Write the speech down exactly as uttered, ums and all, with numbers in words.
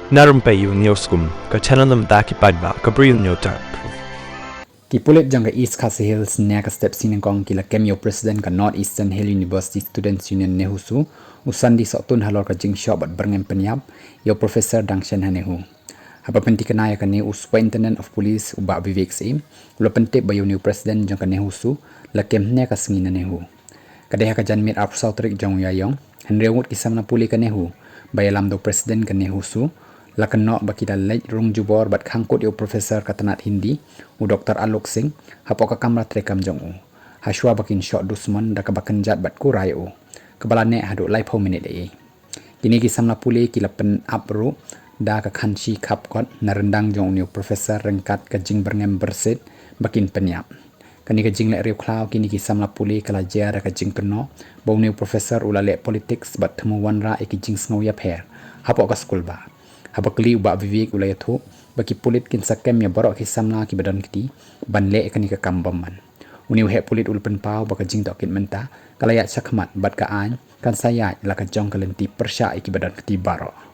Na rympei ïa u News Kum, ka channel na bynta ki paidbah ka Bri U News Tap. Ki pulit jong ka East Khasi Hills ne ka step sngi nyngkong ki la kem ïa u president ka North Eastern Hill University Students Union, NEHUSU, u Sunday Sohtun halor ka jingshoh bad byrngem pynïap ïa u Professor Dangshen ha NEHU. Haba pyntikna ïa kane, u Superintendent of Police u Bah Vivek Syiem u la pyntip ba ïa une u president jong ka NEHUSU la kem hynne ka sngi na NEHU. Ka dei ha ka janmiet arphew saw tarik jong u Ïaïong, hynriew ngut ki samla pule ka NEHU ba ïalam da u president ka NEHUSU la kynnoh ba ki la leit rung jubor bad khang kut ïa u professor ka tnat Hindi, u Doktor Alok Singh, hapoh ka kamra treikam jong u, hashwa ba kin shoh dusmon da kaba kynjat bad kura ïa u, kaba la neh haduh laiphew minit ei ei. Kine ki samla pule ki la pynap ruh da ka khanshi khapkot na ryndang jong une u professor ryngkat ka jingbyrngem byrsit ba kin pynïap. Kane ka jingleh riewkhlaw kine ki samla pule ka la jia da ka jingkynnoh ba une u professor u la leh politics bad thmu wanrah ïa ki jingsngew ïapher hapoh ka skulbah. Haba kylli, u Bah Vivek u la ïathuh ba ki pulit kin sa kem ïa baroh ki samla kiba don kti ban leh ïa kane ka kam bymman. Une u heh pulit u la pynpaw ba ka jingtohkit mynta ka la ïaid shakhmat bad ka aiñ kan sa ïaid la ka jong ka lynti pyrshah ïa kiba don kti baroh.